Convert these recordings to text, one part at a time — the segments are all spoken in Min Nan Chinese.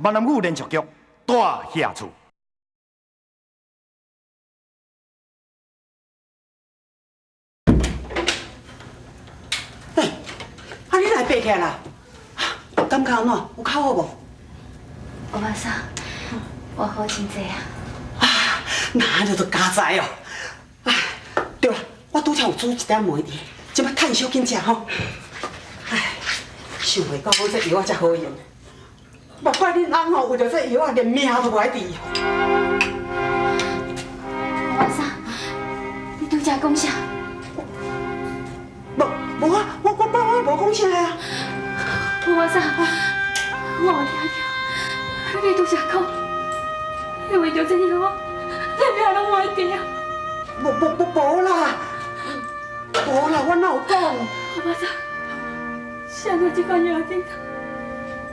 闽南语连续剧《大侠厝》。欸，啊你來爬起來啦？感覺按怎？有較好無？歐巴桑，我好真濟啊！啊，那就都佳哉哦！啊，對啦，我拄才有煮一點糜佇，這擺趁燒緊食吼。唉，想袂到講這藥仔遮好用，莫怪恁翁吼為著這藥仔連命都無愛治。歐巴桑，你拄才講啥？無無啊，我無講啥啊。歐巴桑，我有聽著，你拄才講，你為著這藥仔，連命攏無愛治啊！無無無無啦，無啦，我哪有講？歐巴桑，是按怎這款藥頂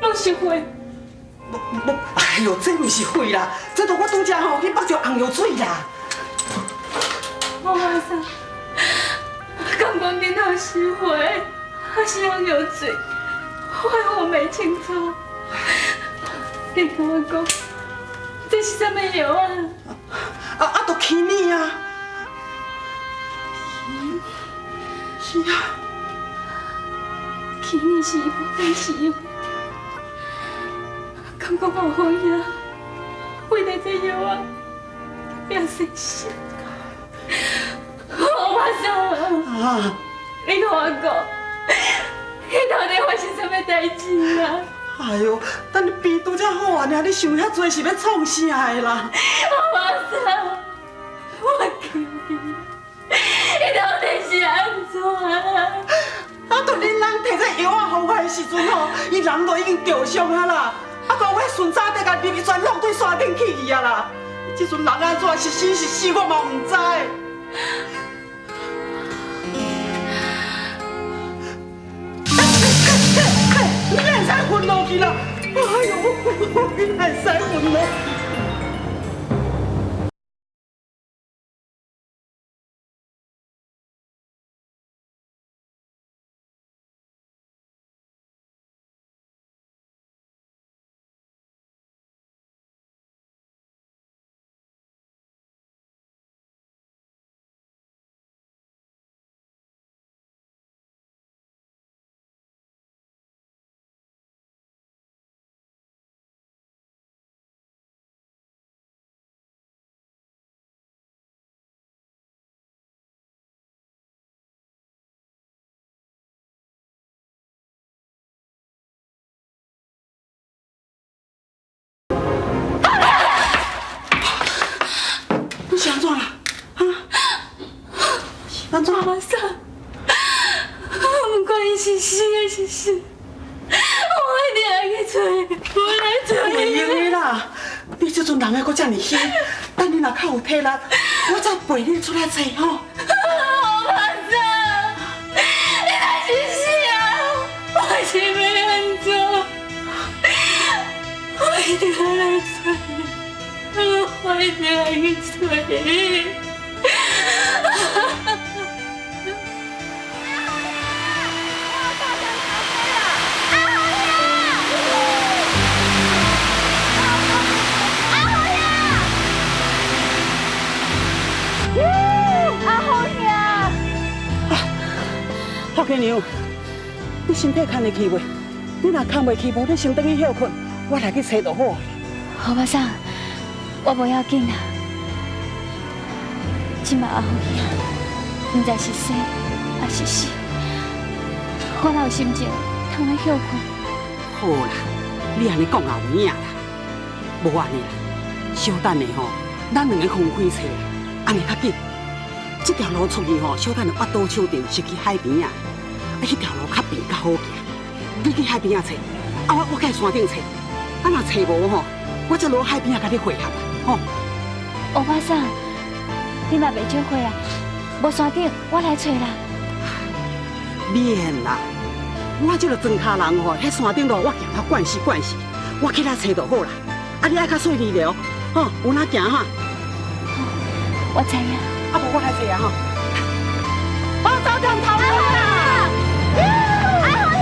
頭攏是血？無無，哎喲，這毋是血啦，這都我拄才吼去捌著紅藥水啦。歐巴桑，敢講頂頭是血，還是紅藥水？我分袂清楚。你共我講，這是啥物藥啊？啊啊，就起呢啊！是啊，起呢是无得使用的，敢講我好兄為著這藥仔，拼生死。歐巴桑，啊，你共我講，彼到底發生啥物代誌啊？哎喲，等你病拄才好啊，爾你想遐濟是欲創啥的啦？歐巴桑，我求你，你到底是按怎啊？啊，就恁翁提這藥仔予我的時陣吼，伊人都已經著傷啊啦。啊，閣我順早地共入去，全挵對山頂去去啊啦。這陣人按怎是生是死，我嘛毋知。你哪會使昏落去啦？哎喲，你哪會使昏落？你是按怎啦？啊？按怎？歐巴桑，我毋管伊是生抑是死，我一定愛去揣，我來揣袂用的啦！你這陣人還閣遮爾輕，等你若較有體力，我再陪你出來揣吼。歐巴桑，你若是死啊，我是欲按怎？我一定愛來揣，我一定愛去揣。福建娘，你身體堪會去袂？你若堪袂去，無你先轉去歇睏，我來去揣就好。歐巴桑，我無要緊啦。這擺阿福兄，毋知是生抑是死，我哪有心情通來歇睏？好啦，你按呢講也有影啦。無按呢啦，小等下吼，咱兩个分開揣啦，按呢較緊。這條路出去吼，小等下挖倒手頂是去海邊仔，啊，彼條路較平較好行。你去海邊仔揣，啊，我去山頂揣。啊，若揣無吼，我才落海邊仔共你會合啦，吼。歐巴桑，你嘛袂少歲啊，無山頂我來揣啦。免啦，我這个莊跤人吼，彼山頂路我行較慣勢慣勢，我去遐揣就好啦。啊，你愛較細膩著，吼，有哪行哈？我知影。啊，無我來坐啊吼。我早點頭啦。阿福兄。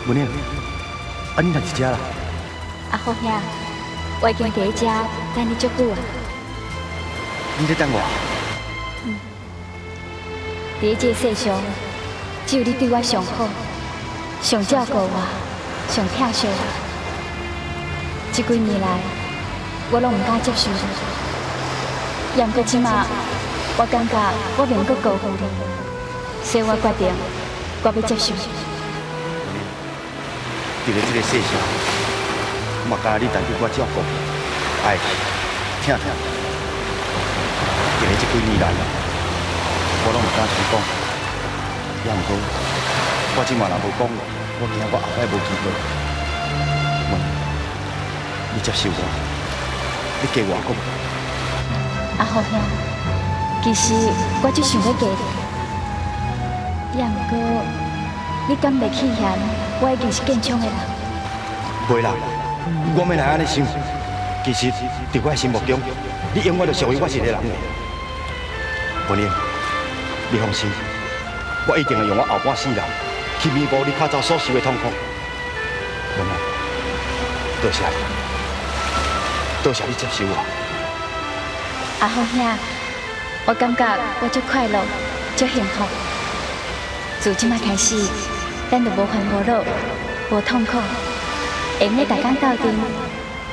文英，啊你若佇遮啦？阿福兄，我已经伫遮等你足久啊。你咧等我？嗯。伫这个世上，只有你对我上好，上照顾我，上疼惜我。这几年来，我拢毋敢接受你，也毋过这马，我感觉我袂阁辜负你，所以我决定，我欲接受你。伫咧这个世上，嘛敢若你但对我照顾、爱、疼疼。伫咧这几年来，我拢毋敢出讲。也毋过，我这马若无讲，我惊我后摆无机会。文，你接受我，你嫁我好无？阿福兄，其实我足想欲嫁你，也毋过你敢袂去嫌我已经是建昌的人？袂啦，我免来按呢想。其实，伫我的心目中，你永远就属于我一个人的。文英，你放心，我一定会用我后半世人去弥补你较早所受的痛苦。文英，多谢你，多谢你接受我。阿福兄，我感觉我足快乐，足幸福。自这马开始，咱就无烦无恼，无痛苦，会用咧逐工斗阵，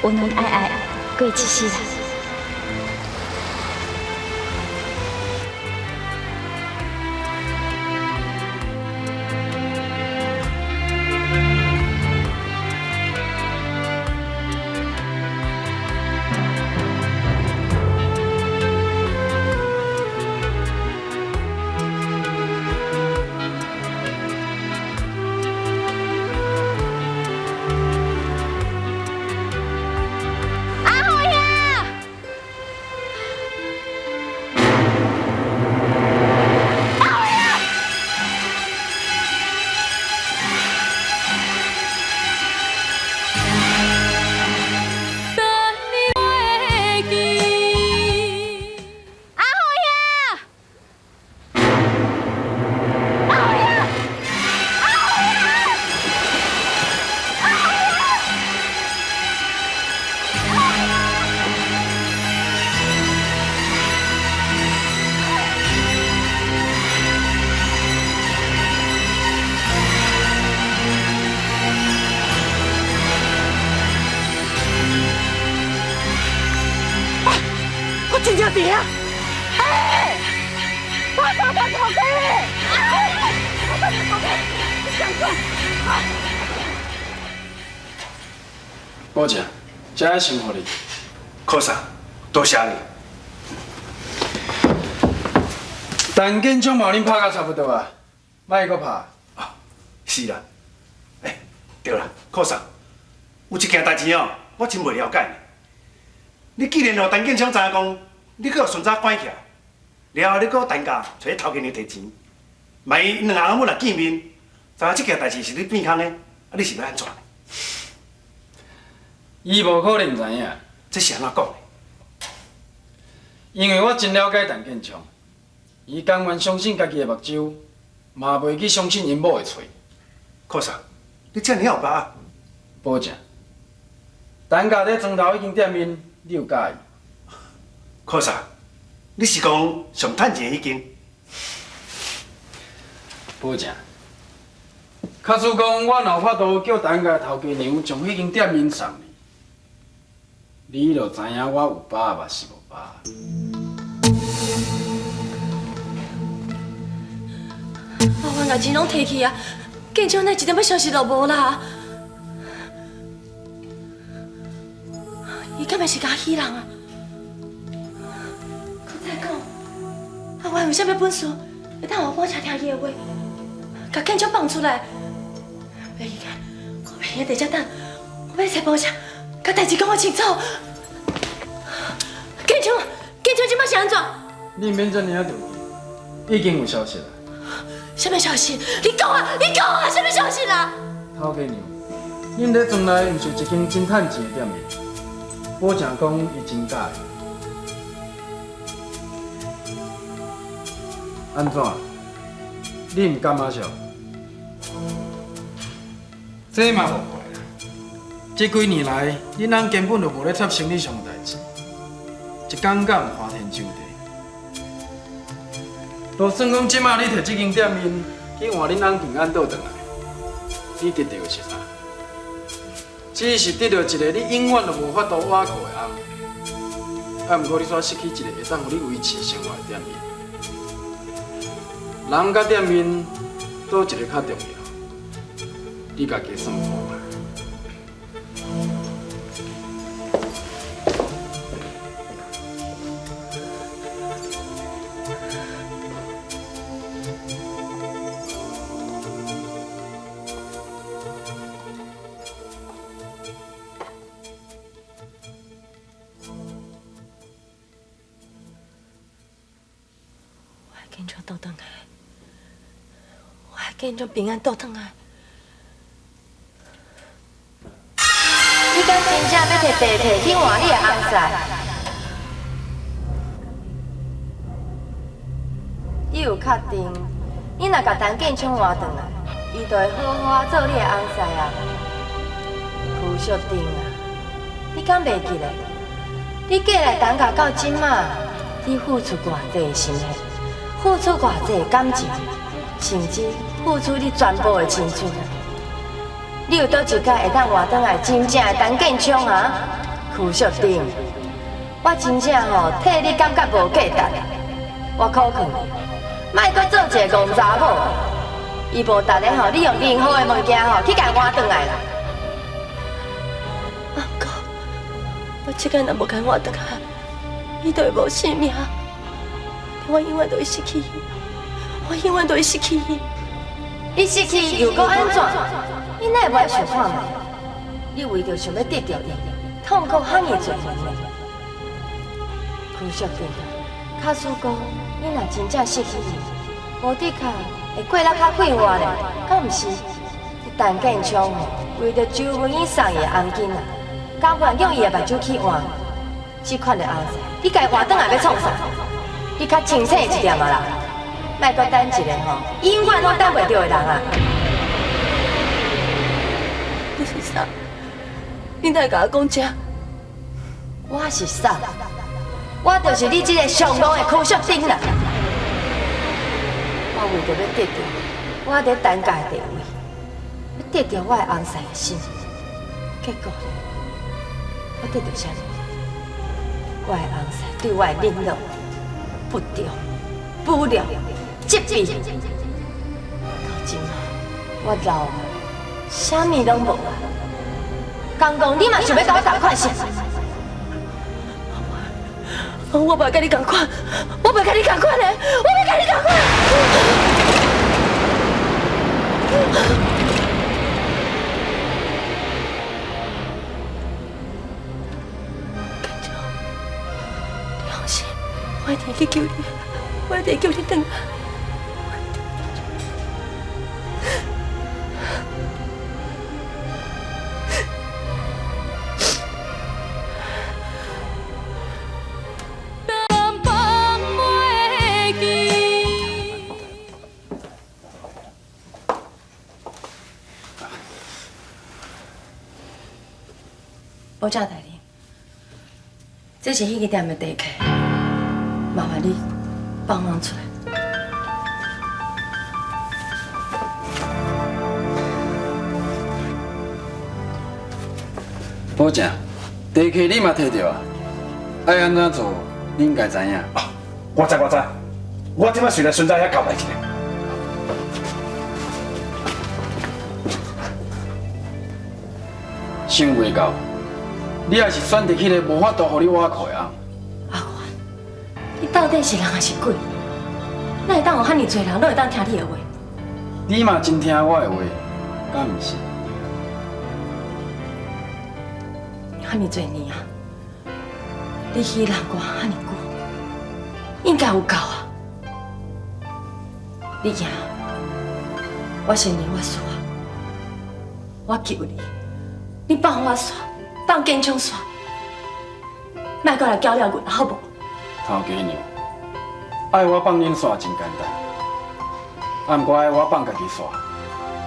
恩恩爱爱过一世人。真正伫遐，哎，我三间头家，我三间头家，你想讲？宝姐，这辛苦你，靠啥？多谢你。陈建昌嘛，恁拍甲差不多啊，莫阁拍。啊，是啦。哎，对啦，靠啥？有一件代志哦，我真袂了解。你既然予陈建昌知影讲，你阁予孙仔关起来，了后你阁陈家揣头家娘提钱，万一𪜶两翁仔某若见面，知影这件代志是你变空的，啊，你是欲按怎？伊无可能知影，这是按怎讲的？因为我真了解陈建昌，伊甘愿相信家己的目睭，嘛袂去相信𪜶某的喙。靠啥？你这尔有把握？保证。陈家伫庄头彼间店面，你有佮意？靠啥？你是讲上趁钱彼间？保证。假使讲我若有法度叫陈家头家娘将彼间店面送你，你就知影我有把握抑是无把握。阿阮把钱拢提去啊，建昌那一点仔消息都无啦。伊敢会是共戏人啊？阁再讲，阿阮有啥物本事，会当予宝车听伊的话，共建昌放出来？袂记，我袂用伫遮等，我欲揣宝车，共代志讲个清楚。建昌，建昌这摆是按怎？你毋免遮尔仔着急，已经有消息啦。啥物消息？你讲啊！你讲啊！啥物消息啦？头家娘，恁咧庄内毋是有一间真趁钱的店面？保证讲伊真佮意。按怎？你毋感觉笑？這嘛無怪啦。這幾年來，恁翁根本就無咧插生理上的代誌，一工甲毋花天酒地。就算講這馬你提這間店面去換恁翁平安倒轉來，你得著的是啥？只是得著一个你永遠都無法度倚靠的翁，啊，毋過你煞失去一個會當予你維持生活的店面。人佮店面，佗一个較重要？你家己算看。我爱建昌倒转来，我爱建昌平安倒转来。你敢真正欲提地契去换你的翁婿？你有确定？你若共陈建昌换转来，伊就会好好仔做你的翁婿啊？柯淑珍啊，你敢袂记得？你嫁来陈家到这马，你付出偌济的心血，付出偌济的感情，甚至付出你全部的青春。你有佗一摆会当换转来真正的陈建昌啊？柯淑珍，我真正吼替你感觉无价值。我苦劝你，莫阁做一个戆查某。伊无值得吼，你用任何的物件吼去共换转来啦。啊，毋过我这摆若无共换转来，伊就会无性命。我永远都会失去伊，我永远都会失去伊。你失去伊又阁按怎？你哪会无爱想看觅？你为著想欲得著伊，痛苦遐尔济年呢？柯淑珍，假使讲你若真正失去伊，无的确会过得较快活咧，敢毋是？你陈建昌吼，为著周文英送伊的红巾啊，甘愿用伊的目睭去换，这款的翁婿，你共伊换转来欲创啥？你较清醒一点啊啦，莫阁等一个吼，永远拢等袂著的人啊！你是啥？你哪会共我讲这？我是啥？我就是你这个上戆的柯淑珍啦！我为著欲得著我伫陈家的地位，欲得著我的翁婿的心，结果呢？我得著啥物？我的翁婿对我的冷落、不忠、不良、责备，到这马我老啊，啥物拢无啊！公公，你嘛想欲共我仝款是？我袂佮你仝款，我袂佮你仝款的，我袂佮你仝款。建昌，你放心，我一定去救你，我一定救你转来。保正大人，这是彼间店的地契，麻烦你帮忙出来。保正，地契你嘛提著啊？爱按怎做，你应该知影。哦，我知我知，我这摆随来孙仔遐交代一下。想袂到，你也是选择彼个无法度予你倚靠的翁。阿元，你到底是人还是鬼？哪会当有遐尔济人拢会当听你的话？你嘛真听我的话，敢毋是？遐尔济年啊，你欺人我遐尔久，应该有够啊！你赢，我承认我输啊，我求你，你放我煞，放建昌煞，莫阁来搅扰阮，好无？头家娘，爱我放恁煞真简单，啊，毋过爱我放家己煞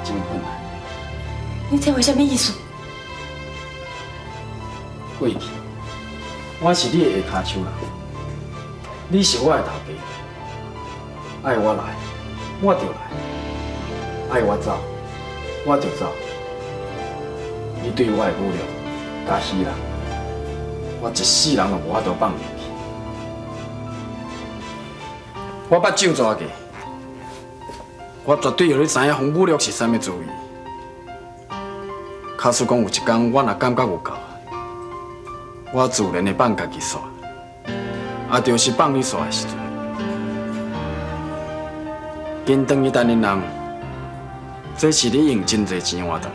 真困难。你這話啥物意思？過去，我是你的下跤手人，你是我的頭家，愛我來，我就來；愛我走，我就走。你對我的侮辱佮戲弄，我一世人都無法度放入去。我捌酒抓過，我絕對予你知影予侮辱是啥物滋味。假使講有一工我若感覺有夠，我自然會放家己煞，啊，就是放你煞的時陣，緊轉去等恁翁，這是你用真濟錢換轉來。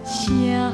誰